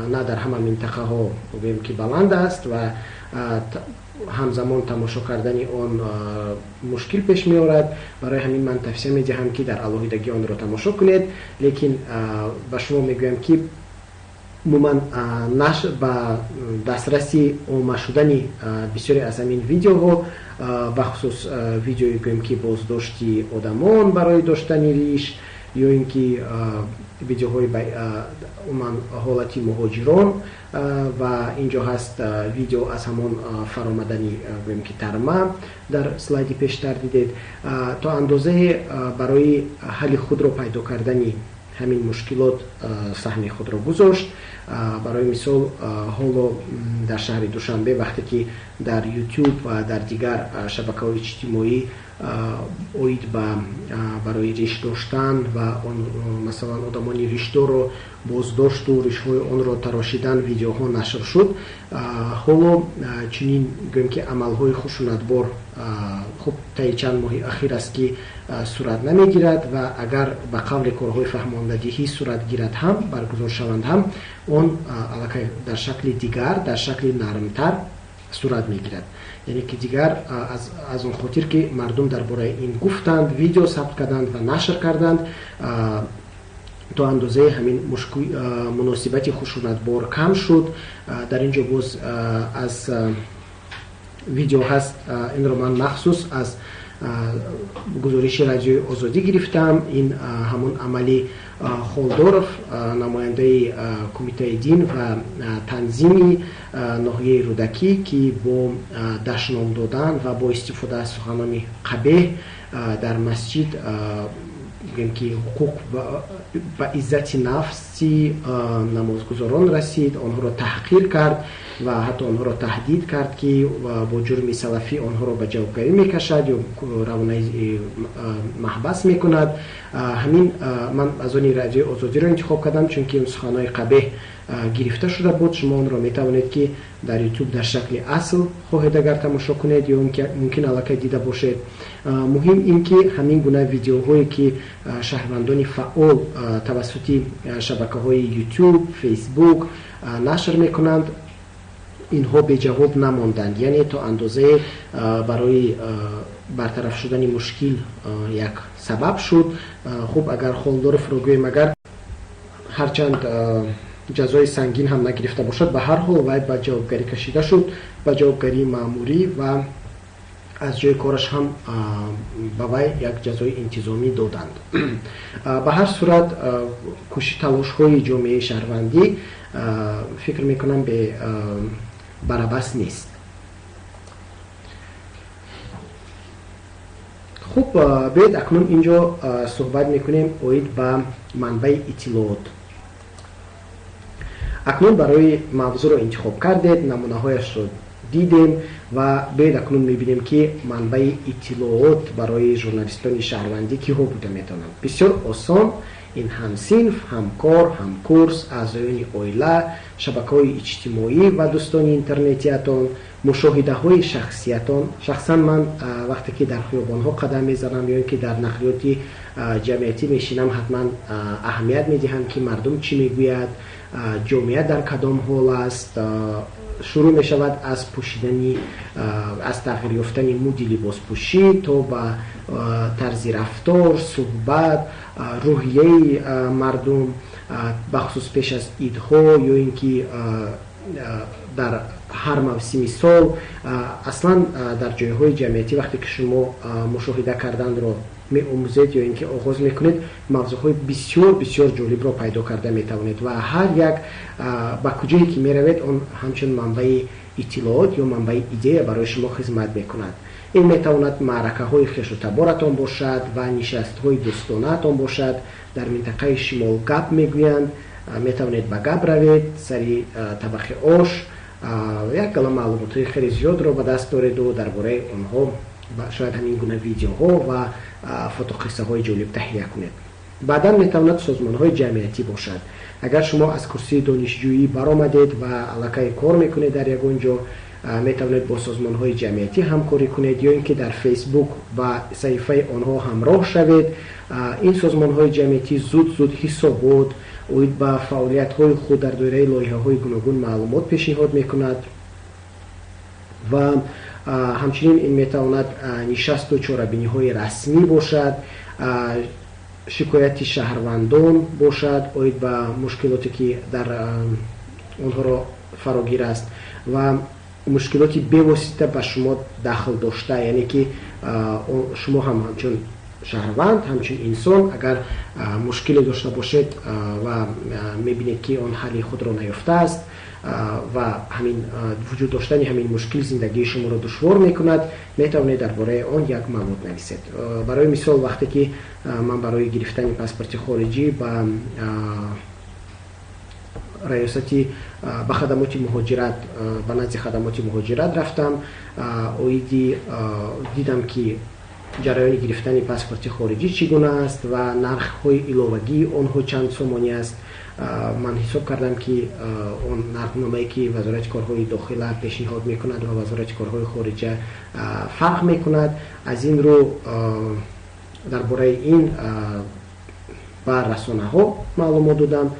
S1: на дар ҳама минтақаҳо гӯем ки баланд аст ва ҳамзамон тамошо кардани он мушкил пеш меорад. Барои ҳамин ман тавсия медиҳам, ки дар алоҳидагӣ онро тамошо кунед, лекин ба шумо мегӯям, ки умуман ба дастраси омма шудани бисёре аз ҳамин видеоҳо, бахусус видеои гӯем ки боздошти одамон барои доштани риш ё ин ки видеоҳои умуман ҳолати муҳоҷирон, ва инҷо ҳаст видео аз ҳамон фаромадани, гӯем ки, тарма дар слайди пештар дидед. То андозае барои ҳалли худро пайдо кардани ҳамин мушкилот саҳми худро гузошт. Барои мисол, ҳоло дар шаҳри Душанбе, вақте ки дар YouTube ва дар дигар шабакаҳои иҷтимоӣ оид ба барои риш доштан ва масалан одамони ришдорро боздошту ришҳои онро тарошидан видеоҳо нашр шуд, ҳоло чунин, гӯем ки, амалҳои хушунатбор хуб таи чанд моҳи ахир аст ки сурат намегирад, ва агар ба қавли корҳои фаҳмондадиҳӣ сурат гирад ҳам, баргузор шаванд ҳам, он аллакай дар шакли дигар, дар шакли нармтар сурат мегирад. Яъне ки дигар аз он хотир ки мардум дар бораи ин гуфтанд, видео сабт карданд ва нашр карданд, то андозаи ҳамин муносибати хушунатбор кам шуд. Дар ин ҷо боз аз видео ҳаст, инро ман махсус аз гузориши Радиои Озодӣ гирифтам. Ин ҳамон амали Холдоров, намояндаи Кумитаи дин ва танзими ноҳияи Рӯдакӣ, ки бо дашном додан ва бо истифода аз суханони қабеҳ дар масҷид, гӯем ки, ҳуқуқ ба иззати нафси намозгузорон расид, онҳоро таҳқир кард ва ҳатто онҳоро таҳдид кард, ки бо ҷурми салафӣ онҳоро ба ҷавобгарӣ мекашад ё равонаи маҳбас мекунад. Ҳамин ман аз они Радиои Озодиро интихоб кардам, чунки суханҳои қабеҳ гирифта шуда буд. Шумо онро метавонед, ки дар Ютуб дар шакли асл хоҳед агар тамошо кунед ё мумкин аллакай дида бошед. Муҳим ин ки ҳамин гуна видеоҳое ки шаҳрвандони фаъол тавассути шабакаҳои Ютуб, Фейсбук нашр мекунанд, инҳо беҷавоб намонданд, яъне то андозае барои бартараф шудани мушкил як сабаб шуд. Хуб, агар Холдоровро гӯем, агар ҳарчанд ҷазои сангин ҳам нагирифта бошад, ба ҳар ҳол вай ба ҷавобгарӣ кашида шуд, ба ҷавобгарии маъмурӣ, ва аз ҷои кораш ҳам ба вай як ҷазои интизомӣ доданд. Ба ҳар сурат, кӯшиш талошҳои ҷомеаи шаҳрвандӣ, фикр мекунам, бе барабас нест. Хуб, биёед акнун инҷо суҳбат мекунем оид ба манбаи иттилоот. Акнун барои мавзӯъро интихоб кардед, намунаҳояшро дидем ва биёед акнун мебинем, ки манбаи иттилоот барои журналистони шаҳрвандӣ киҳо буда метавонанд. Бисёр осон: ин ҳамсинф, ҳамкор, ҳамкурс, аъзоёни оила, шабакаҳои иҷтимоӣ ва дӯстони интернетиятон, мушоҳидаҳои шахсиятон. Шахсан ман вақте ки дар хиёбонҳо қадам мезанам ё ин ки дар нақлиёти ҷамъиятӣ мешинам, ҳатман аҳамият медиҳам, ки мардум чӣ мегӯяд, ҷомеа дар кадом ҳол аст. Шурӯъ мешавад аз пӯшидани, аз тағйир ёфтани муди либоспӯшӣ то ба тарзи рафтор, суҳбат, рӯҳияи мардум, бахусус пеш аз идҳо ё ин ки дар ҳар мавсими сол. Аслан дар ҷойҳои ҷамъиятӣ вақте ки шумо мушоҳида карданро меомӯзед ё ин ки оғоз мекунед, мавзӯъҳои бисёр бисёр ҷолибро пайдо карда метавонед ва ҳар як ба куҷое ки меравед, он ҳамчун манбаи иттилоот ё манбаи идея барои шумо хизмат мекунад. Ин метавонад маъракаҳои хешу таборатон бошад ва нишастҳои дӯстонаатон бошад. Дар минтақаи шимол гап мегӯянд, метавонед ба гап равед сари табақи ош, як гала маълумотҳои хеле зиёдро ба даст дореду дар бораи онҳо шояд ҳамин гуна видеоҳо ва фотоқиссаҳои ҷолиб таҳия кунед. Баъдан метавонад созмонҳои ҷамъиятӣ бошад. Агар шумо аз курсии донишҷӯӣ баромадед ва аллакай кор мекунед дар ягон ҷо, метавонед бо созмонҳои ҷамъиятӣ ҳамкорӣ кунед ё ин ки дар Фейсбук ба саҳифаи онҳо ҳамроҳ шавед. Ин созмонҳои ҷамъиятӣ зуд зуд ҳисобот оид ба фаъолиятҳои худ дар доираи лоиҳаҳои гуногун маълумот пешниҳод мекунад. Ва ҳамчунин ин метавонад нишасту чорабиниҳои расмӣ бошад, шикояти шаҳрвандон бошад оид ба мушкилоте ки дар онҳоро фарогир аст ва мушкилоти бевосита ба шумо дахл дошта, яъне ки шумо ҳам ҳамчун шаҳрванд, ҳамчун инсон, агар мушкиле дошта бошед ва мебинед, ки он ҳалли худро наёфтааст ва ҳамин вуҷуд доштани ҳамин мушкил зиндагии шуморо душвор мекунад, метавонед дар бораи он як мавод нависед. Барои мисол, вақте ки ман барои гирифтани паспорти хориҷӣ ба раёсати ба хадамоти муҳоҷират, ба назди хадамоти муҳоҷират рафтам, оиди дидам, ки ҷараёни гирифтани паспорти хориҷӣ чӣ гуна аст ва нархҳои иловагии онҳо чанд сомонӣ аст. Ман ҳисоб кардам, ки он нархномае, ки Вазорати корҳои дохила пешниҳод мекунад ва Вазорати корҳои хориҷа, фарқ мекунад. Аз ин рӯ дар бораи ин ба расонаҳо маълумот додам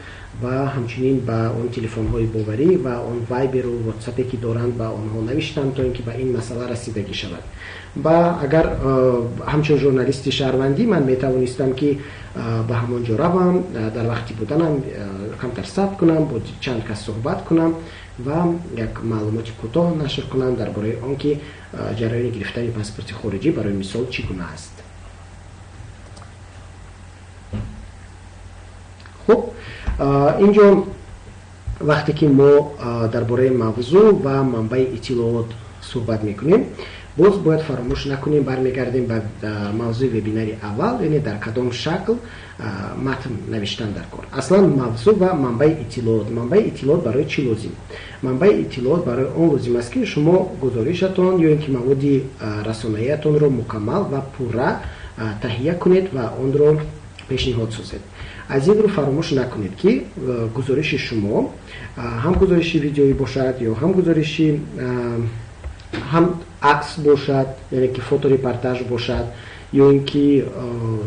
S1: ва ҳамчунин ба он телефонҳои боварӣ ва он вайберу ватсапе, ки доранд, ба онҳо навиштам, то ин ки ба ин масъала расидагӣ шавад. Ва агар ҳамчун журналисти шаҳрвандӣ ман метавонистам, ки ба ҳамон ҷо равам, дар вақти буданам камтар сабт кунам, бо чанд кас суҳбат кунам ва як маълумоти кӯтоҳ нашр кунам дар бораи он, ки ҷараёни гирифтани паспорти хориҷӣ, барои мисол, чӣ гуна аст. Хуб, инҷо вақте ки мо дар бораи мавзӯъ ва манбаи иттилоот суҳбат мекунем, боз бояд фаромӯш накунем, бармегардем ба мавзӯи вебинари аввал, яъне дар кадом шакл матн навиштан дар кор. Аслан мавзӯъ ва манбаи иттилоот. Манбаи иттилоот барои чӣ лозим? Манбаи иттилоот барои он лозим аст, ки шумо гузоришатон ё ин ки маводи расонаиятонро мукаммал ва пурра таҳия кунед ва онро пешниҳод созед. Аз ин рӯ фаромӯш накунед, ки гузориши шумо ҳам гузориши видеоӣ бошад ё ҳам гузориши ҳам акс бошад, яъне ки фоторепортаж бошад, ё ин ки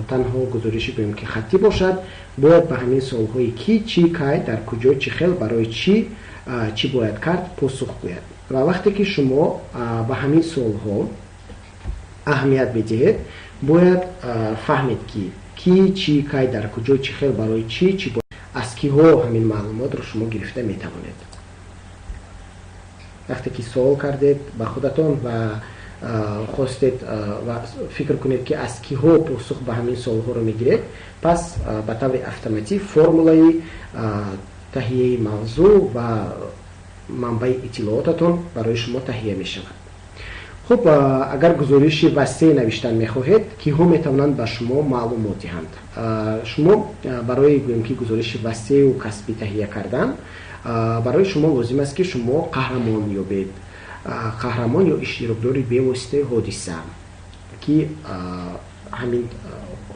S1: танҳо гузориши, гӯем ки, хаттӣ бошад, бояд ба ҳамин суолҳои ки, чӣ, кай, дар куҷо, чӣ хел, барои чӣ, чӣ бояд кард посух гӯяд. Ва вақте ки шумо ба ҳамин суолҳо аҳамият медиҳед, бояд фаҳмед, ки ки, чӣ, кай, дар куҷо, чӣ хел, барои чӣ, чӣ, аз киҳо ҳамин маълумотро шумо гирифта метавонед. Вақте ки суол кардед ба худатон ва хостед ва фикр кунед, ки аз киҳо посух ба ҳамин суолҳоро мегиред, пас ба таври автоматӣ формулаи таҳияи мавзӯъ ва манбаи иттилоотатон барои шумо таҳия мешавад. Хуб, агар гузориши васеъ навиштан мехоҳед, киҳо метавонанд ба шумо маълумот диҳанд? Шумо барои, гӯем ки, гузориши васеъу касбӣ таҳия кардан, барои шумо лозим аст, ки шумо қаҳрамон ёбед, қаҳрамон ё иштирокдори бевоситаи ҳодиса, ки ҳамин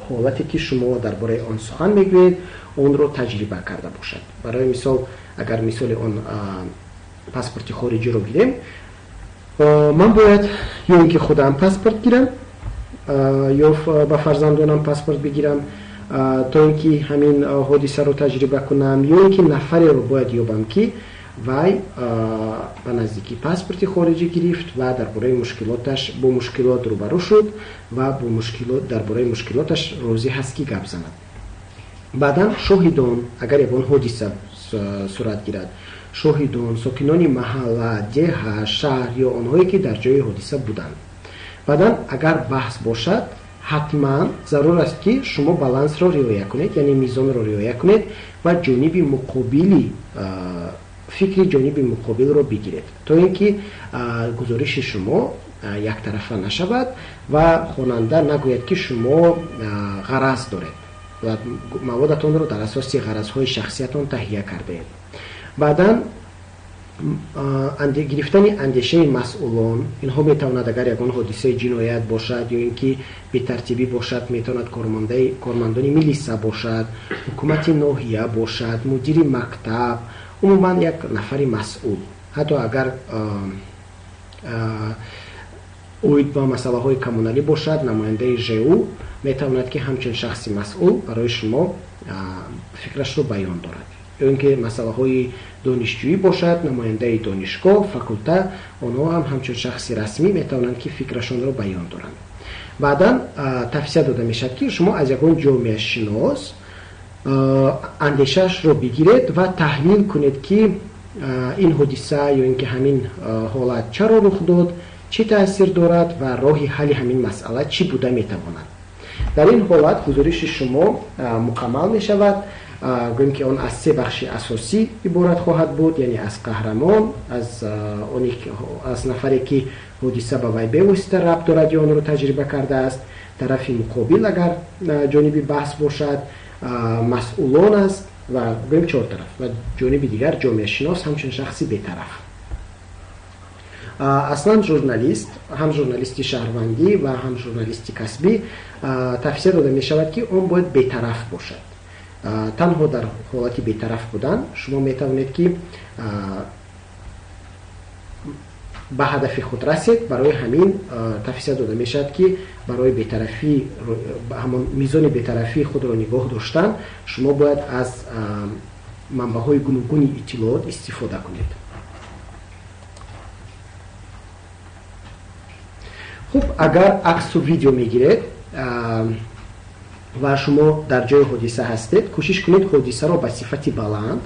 S1: ҳолате, ки шумо дар бораи он сухан мегӯед, онро таҷриба карда бошад. Барои мисол, агар мисоли он паспорти хориҷиро гирем, ман бояд ё ин ки худам паспорт гирам ё ба фарзандонам паспорт бигирам, то ин ки ҳамин ҳодисаро таҷриба кунам, ё ин ки нафареро бояд ёбам, ки вай ба наздикӣ паспорти хориҷӣ гирифт ва дар бораи мушкилоташ, бо мушкилот рӯбарӯ шуд ва бо мушкилот, дар бораи мушкилоташ розӣ ҳаст, ки гап занад. Баъдан шоҳидон, агар ягон ҳодиса сурат гирад, шоҳидон, сокинони маҳалла, деҳа, шаҳр ё онҳое, ки дар ҷои ҳодиса буданд. Баъдан, агар баҳс бошад, ҳатман зарур аст, ки шумо балансро риоя кунед, яъне мизонро риоя кунед ва ҷониби муқобили, фикри ҷониби муқобилро бигиред, то ин ки гузориши шумо яктарафа нашавад ва хонанда нагӯяд, ки шумо ғараз доред ва маводатонро дар асоси ғаразҳои шахсиятон таҳия кардаед. Баъдан гирифтани андешаи масъулон. Инҳо метавонад, агар ягон ҳодисаи ҷиноят бошад ё ин ки бетартибӣ бошад, метавонад кормандони милиса бошад, ҳукумати ноҳия бошад, мудири мактаб, умуман як нафари масъул. Ҳатто агар оид ба масъалаҳои коммуналӣ бошад, намояндаи ЖУ метавонад, ки ҳамчун шахси масъул барои шумо фикрашро баён дорад, ё ин ки масъалаҳои донишҷӯӣ бошад, намояндаи донишгоҳ, факулта, онҳо ҳам ҳамчун шахси расмӣ метавонанд, ки фикрашонро баён доранд. Баъдан тавсия дода мешавад, ки шумо аз ягон ҷомеашинос андешаашро бигиред ва таҳлил кунед, ки ин ҳодиса ё ин ки ҳамин ҳолат чаро рух дод, чӣ таъсир дорад ва роҳи ҳалли ҳамин масъала чӣ буда метавонад. Дар ин ҳолат гузориши шумо мукаммал мешавад. Гӯем ки он аз се бахши асосӣ иборат хоҳад буд, яъне аз қаҳрамон, аз нафаре ки ҳодиса ба вай бевосита рабт дорад ё онро таҷриба кардааст, тарафи муқобил агар ҷониби баҳс бошад, масъулон аст ва гӯем чор тараф ва ҷониби дигар ҷомеашинос ҳамчун шахси бетараф. Аслан журналист, ҳам журналисти шаҳрвандӣ ва ҳам журналисти касбӣ тавсия дода мешавад, ки он бояд бетараф бошад. Танҳо дар ҳолати бетараф будан шумо метавонед ки ба ҳадафи худ расед. Барои ҳамин тавсия дода мешавад, ки барои бетарафӣ, ҳамон мизони бетарафии худро нигоҳ доштан, шумо бояд аз манбаъҳои гуногуни иттилоот истифода кунед. Хуб, агар аксу видео мегиред ва шумо дар ҷои ҳодиса ҳастед, кӯшиш кунед ҳодисаро ба сифати баланд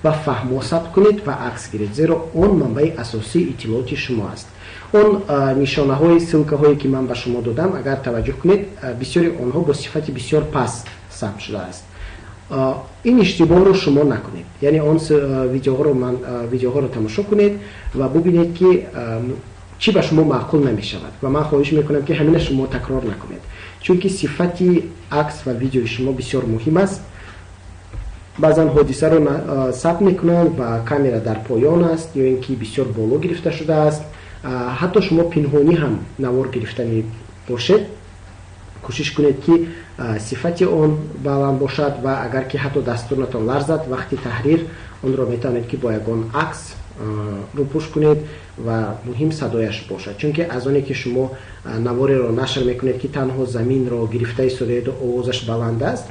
S1: ва фаҳмо сабт кунед ва акс гиред, зеро он манбаи асосии иттилооти шумо аст. Он нишонаҳои ссилкаҳое ки ман ба шумо додам, агар таваҷҷӯҳ кунед, бисёри онҳо бо сифати бисёр паст сабт шудааст. Ин иштибоҳро шумо накунед, яъне он видеоҳоро тамошо кунед ва бубинед ки чӣ ба шумо маъқул намешавад, ва ман хоҳиш мекунам ки ҳамина шумо такрор накунед, чунки сифати акс ва видеои шумо бисёр муҳим аст. Баъзан ҳодисаро сабт мекунанд ва камера дар поён аст ё ин ки бисёр боло гирифта шудааст. Ҳатто шумо пинҳонӣ ҳам навор гирифтани бошед, кӯшиш кунед ки сифати он баланд бошад ва агар ки ҳатто дастурнатон ларзад, вақти таҳрир онро метавонед ки бо ягон акс рӯпӯш кунед ва муҳим садояш бошад, чунки аз оне ки шумо навореро нашр мекунед ки танҳо заминро гирифта истодаеду овозаш баланд аст,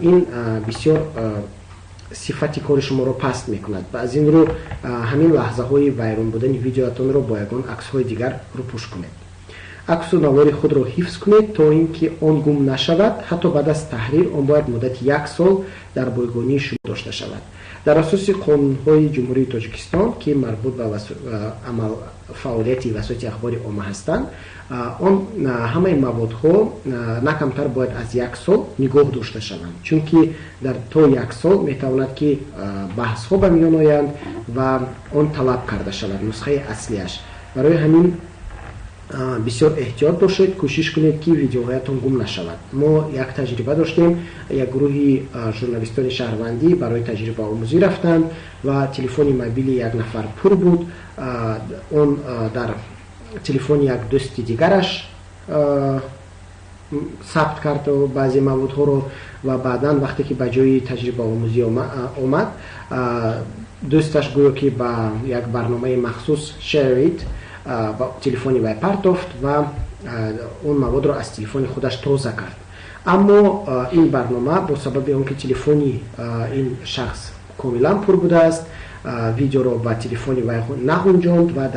S1: ин бисёр сифати кори шуморо паст мекунад ва аз ин рӯ ҳамин лаҳзаҳои вайрон будани видеоатонро бо ягон аксҳои дигар рӯпӯш кунед. Аксу навори худро ҳифз кунед то ин ки он гум нашавад. Ҳатто баъд аз таҳрир он бояд муддати як сол дар бойгонии шумо дошта шавад. Дар асоси қонунҳои Ҷумҳурии Тоҷикистон, ки марбут ба фаъолияти васоити ахбори омма ҳастанд, он ҳамаи маводҳо на камтар бояд аз як сол нигоҳ дошта шаванд, чунки дар то як сол метавонад ки баҳсҳо ба миён оянд ва он талаб карда шавад нусхаи аслиаш. Барои ҳамин бисёр эҳтиёт бошед, кӯшиш кунед ки видеоҳоятон гум нашавад. Мо як таҷриба доштем, як гурӯҳи журналистони шаҳрвандӣ барои таҷрибаомӯзӣ рафтанд ва телефони мобили як нафар пур буд. Он дар телефони як дӯсти дигараш сабт кард баъзе маводҳоро ва баъдан вақте ки ба ҷои таҷрибаомӯзӣ омад, дӯсташ гӯё ки ба як барномаи махсус Share It ба телефони вай партофт ва он маводро аз телефони худаш тоза кард. Аммо ин барнома бо сабаби он ки телефони ин шахс комилан пур будааст, видеоро ба телефони вай нағунҷонд ва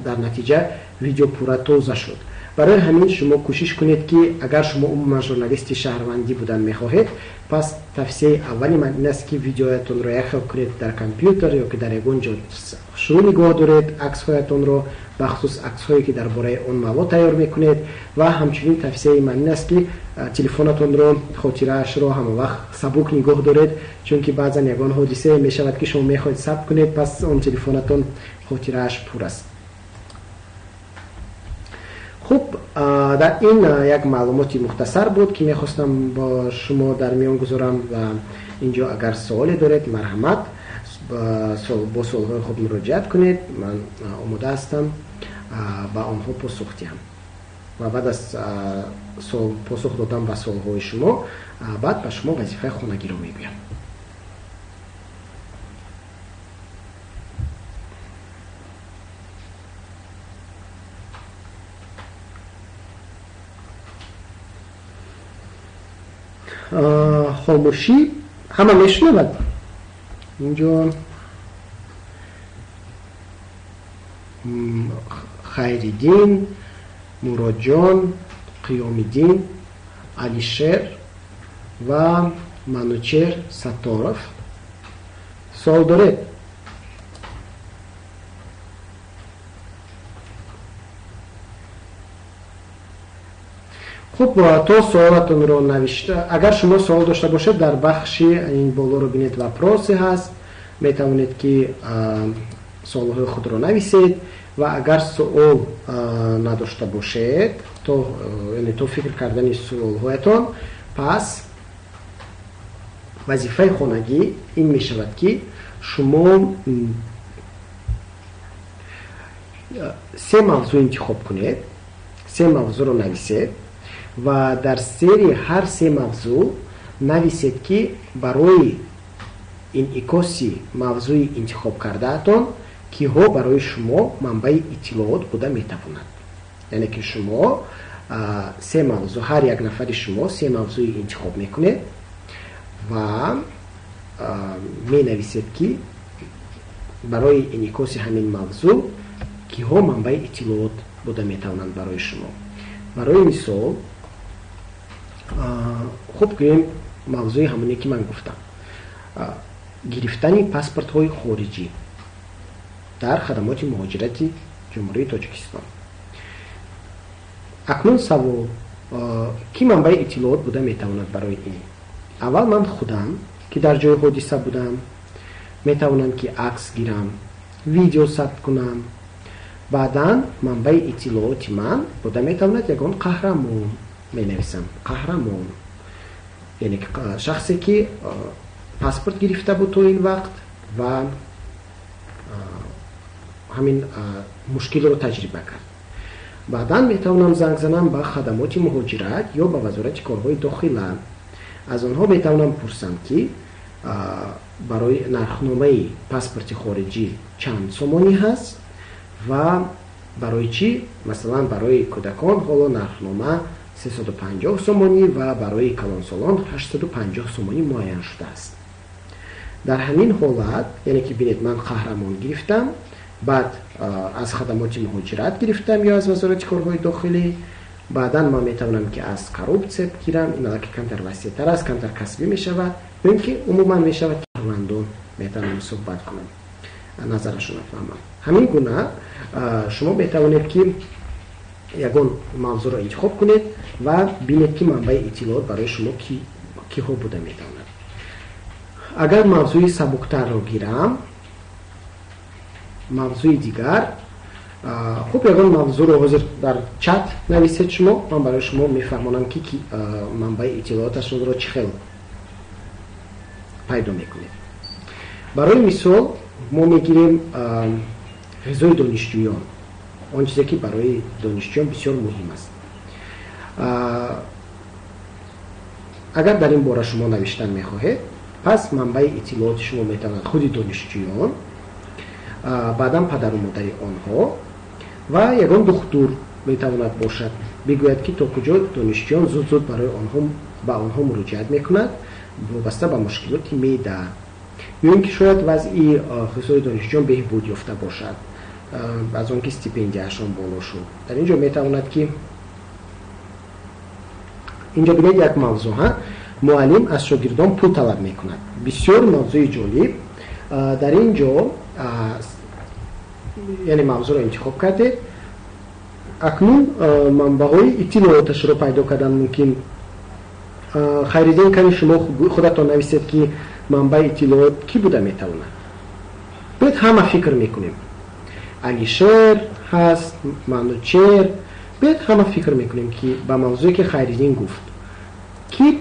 S1: дар натиҷа видео пурра тоза шуд. Барои ҳамин шумо кӯшиш кунед ки агар шумо умуман журналисти шаҳрвандӣ будан мехоҳед, пас тавсияи аввали ман ин аст ки видеоятонро якхел кунед дар компютер ё ки дар ягон ҷо шурӯъ нигоҳ доред аксҳоятонро, бахусус аксҳое ки дар бораи он мавод тайёр мекунед. Ва ҳамчунин тавсияи ман ин аст ки телефонатонро, хотираашро ҳамавақт сабук нигоҳ доред, чунки баъзан ягон ҳодисае мешавад ки шумо мехоҳед сабт кунед, пас он телефонатон хотирааш пур аст. Хуб, дар ин як маълумоти мухтасар буд ки мехостам бо шумо дар миён гузорам ва инҷо агар суоле доред, марҳамат бо суолҳои худ муроҷиат кунед. Ман омода ҳастам ба онҳо посух диҳам ва баъд аз посух додан ба суолҳои шумо баъд ба шумо вазифаи хонагиро мегӯям. Хомӯшӣ ҳама мешунавад? Инҷо Хайриддин, Муроджон, Қиёмиддин, Алишер ва Манучер Сатторов. Суол доред? Хуб, то суолатонро навишта, агар шумо суол дошта бошед, дар бахши ин болоро бинед, вопросы ҳаст, метавонед ки суолҳои худро нависед ва агар суол надошта бошед, то яъне то фикр кардани суолҳоятон, пас вазифаи хонагӣ ин мешавад, ки шумо се мавзӯъ интихоб кунед, се мавзӯъро нависед ва дар зери ҳар се мавзӯъ нависед, ки барои инъикоси мавзӯи интихоб кардаатон киҳо барои шумо манбаи иттилоот буда метавонад. Яъне ки шумо се мавзӯъ, ҳар як нафари шумо се мавзӯи интихоб мекунед ва менависед, ки барои инъикоси ҳамин мавзӯъ киҳо манбаи иттилоот буда метавонанд барои шумо. Барои мисол, хуб, гӯем, мавзӯи ҳамоне ки ман гуфтам, гирифтани паспортҳои хориҷӣ дар хадамоти муҳоҷирати Ҷумҳурии Тоҷикистон. Акнун савол: кӣ манбаи иттилоот буда метавонад барои ин? Аввал ман худам, ки дар ҷои ҳодиса будам, метавонам ки акс гирам, видео сабт кунам. Баъдан манбаи иттилооти ман буда метавонад ягон қаҳрамон, менависам қаҳрамон, яъне шахсе ки паспорт гирифта буд то ин вақт ва ҳамин мушкилро таҷриба кард. Баъдан метавонам занг занам ба хадамоти муҳоҷират ё ба Вазорати корҳои дохила. Аз онҳо метавонам пурсам, ки барои нархномаи паспорти хориҷӣ чанд сомонӣ ҳаст ва барои чӣ, масалан, барои кӯдакон ҳоло нархнома 350 сомонӣ ва барои калонсолон 850 сомонӣ муайян шудааст. Дар ҳамин ҳолат, яъне ки бинед, ман қаҳрамон гирифтам, баъд аз хадамоти муҳоҷират гирифтам ё аз Вазорати корҳои дохилӣ, баъдан ман метавонам ки аз коррупсия гирам, ин аллакай камтар васеътар аст, камтар касбӣ мешавад, ё ин ки умуман мешавад шаҳрвандон метавонам суҳбат кунам, назарашонро фаҳмам. Ҳамин гуна шумо метавонед ки ягон мавзӯъро интихоб кунед ва бинед, ки манбаи иттилоот барои шумо киҳо буда метавонад. Агар мавзӯи сабуктарро гирам, мавзӯи дигар, хуб, ягон мавзӯъро ҳозир дар чат нависед шумо, ман барои шумо мефаҳмонам, ки манбаи иттилооташонро чӣ хел пайдо мекунед. Барои мисол, мо мегирем ғизои донишҷӯён, он чизе ки барои донишҷӯён бисёр муҳим аст. Агар дар ин бора шумо навиштан мехоҳед, пас манбаи иттилооти шумо метавонад худи донишҷӯён, баъдан падару модари онҳо ва ягон духтур метавонад бошад, бигӯяд, ки то куҷо донишҷӯён зуд зуд барои онҳо ба онҳо муроҷиат мекунад вобаста ба мушкилоти меъда, ё ин ки шояд вазъи ғизои донишҷӯён беҳбуд ёфта бошад аз он ки стипендияшон боло шуд. Дар ин ҷо метавонад ки, инҷо бинед, як мавзӯъ ҳа: муаллим аз шогирдон пул талаб мекунад. Бисёр мавзӯи ҷолиб. Дар ин ҷо, яъне, мавзӯъро интихоб кардед, акнун манбаъҳои иттилооташро пайдо кардан мумкин. Хайриддин, кани шумо худатон нависед, ки манбаи иттилоот кӣ буда метавонад. Биёед, ҳама фикр мекунем. Алишер ҳаст, Манучер. Биёед, ҳама фикр мекунем, ки ба мавзӯе ки Хайриддин гуфт, ки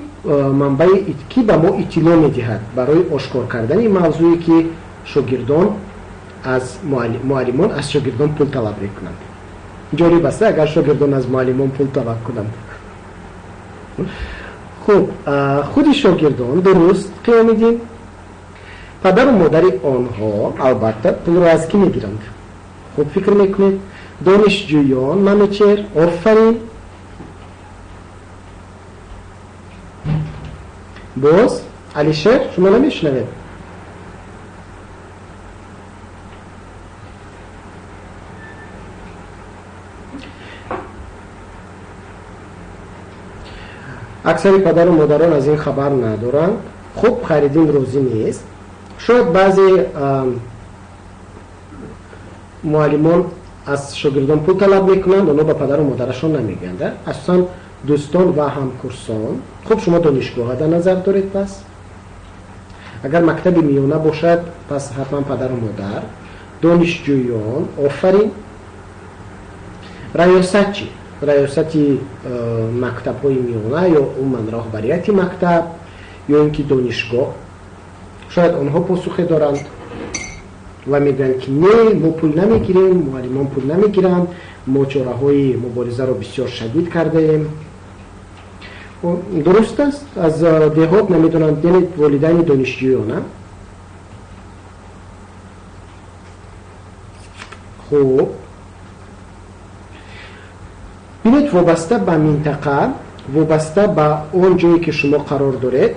S1: манбаи кӣ ба мо иттилоъ медиҳад барои ошкор кардани мавзӯе, ки шогирдон аз муаллимон аз шогирдон пул талаб мекунанд. Ҷолиб аст, агар шогирдон аз муаллимон пул талаб кунанд. Хуб, худи шогирдон, дуруст, Қиёмиддин. Падару модари онҳо, албатта, пулро аз кӣ мегиранд? Хуб фикр мекунед. Донишҷӯён, Манучер, офарин. Боз Алишер, шумо намешунавед? Аксари падару модарон аз ин хабар надоранд. Хуб, Хайриддин розӣ нест. Шояд баъзе муаллимон аз шогирдон пул талаб мекунанд, онҳо ба падару модарашон намегӯянд. Асосан Дӯстон ва ҳамкурсон. Хуб, шумо донишгоҳа дар назар доред, пас агар мактаби миёна бошад, пас ҳатман падару модар, донишҷӯён. Офарин. Раёсат чӣ? Раёсати мактабҳои миёна ё умуман роҳбарияти мактаб ё ин ки донишгоҳ, шояд онҳо посухе доранд ва мегӯянд, ки не, мо пул намегирем, муаллимон пул намегиранд, мо чораҳои муборизаро бисёр шадид кардаем. Дуруст аст, аз деҳот намедонанд, яъне волидайни донишҷӯёна. Хуб, бинед, вобаста ба минтақа, вобаста ба он ҷое ки шумо қарор доред,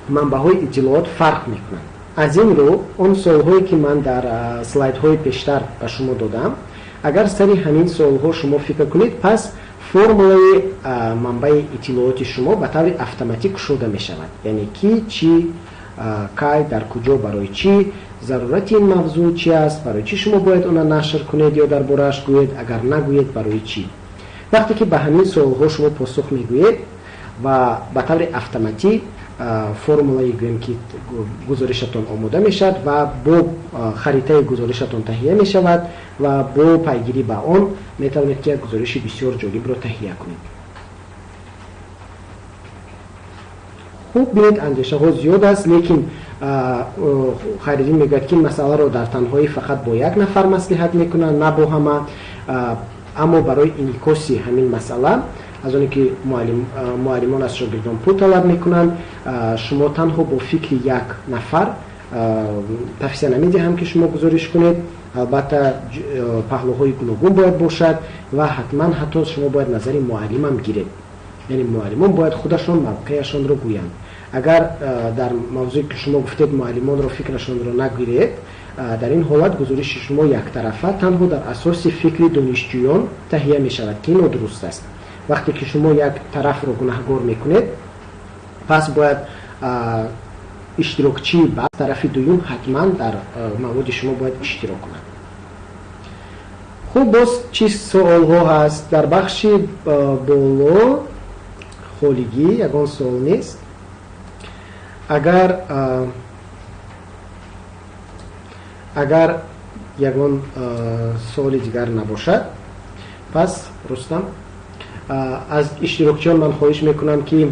S1: манбаъҳои иттилоот фарқ мекунанд. Аз ин рӯ, он суолҳое ки ман дар слайдҳои пештар ба шумо додам, агар сари ҳамин суолҳо шумо фикр кунед, пас формулаи манбаи иттилооти шумо ба таври автоматик кушода мешавад. Яъне ки, чӣ, кай, дар куҷо, барои чӣ, зарурати ин мавзӯъ чи аст, барои чӣ шумо бояд онро нашр кунед ё дар борааш гӯед, агар нагӯед, барои чӣ. Вақте ки ба ҳамин суолҳо шумо посух мегӯед ва ба таври автоматӣ формулаи, гӯем ки, гузоришатон омода мешавад ва бо харитаи гузоришатон таҳия мешавад ва бо пайгирӣ ба он метавонед, ки як гузориши бисёр ҷолибро таҳия кунед. Хуб, бинед, андешаҳо зиёд аст, лекин Хайриддин мегӯяд, ки масъаларо дар танҳоӣ фақат бо як нафар маслиҳат мекунанд, на бо ҳама. Аммо барои инъикоси ҳамин масъала, аз оне ки муаллимон аз шогирдон пул талаб мекунанд, шумо танҳо бо фикри як нафар тавсия намедиҳам, ки шумо гузориш кунед. Албатта, паҳлӯҳои гуногун бояд бошад ва ҳатман ҳатто шумо бояд назари муаллимам гиред. Яъне муаллимон бояд худашон мавқеашонро гӯянд. Агар дар мавзӯе ки шумо гуфтед, муаллимонро фикрашонро нагиред, дар ин ҳолат гузориши шумо яктарафа, танҳо дар асоси фикри донишҷӯён таҳия мешавад, ки нодуруст аст. Вақте ки шумо як тарафро гунаҳгор мекунед, пас бояд иштирокчии ба тарафи дуюм ҳатман дар маводи шумо бояд иштирок кунад. Хуб, боз чӣ суолҳо ҳаст? Дар бахши боло холигӣ, ягон суол нест. Агар ягон суоли дигар набошад, пас, Рустам, аз иштирокчиён ман хоҳиш мекунам, ки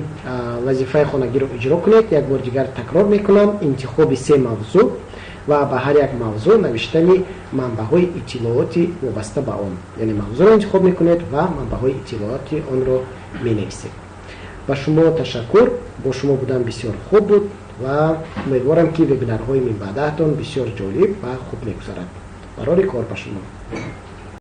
S1: вазифаи хонагиро иҷро кунед. Як бори дигар такрор мекунам: интихоби се мавзӯъ ва ба ҳар як мавзӯъ навиштани манбаъҳои иттилооти вобаста ба он. Яъне мавзӯъро интихоб мекунед ва манбаъҳои иттилооти онро менависед. Ба шумо ташаккур, бо шумо будан бисёр хуб буд ва умедворам, ки вебинарҳои минбаъдаатон бисёр ҷолиб ва хуб мегузарад. Барори кор ба шумо.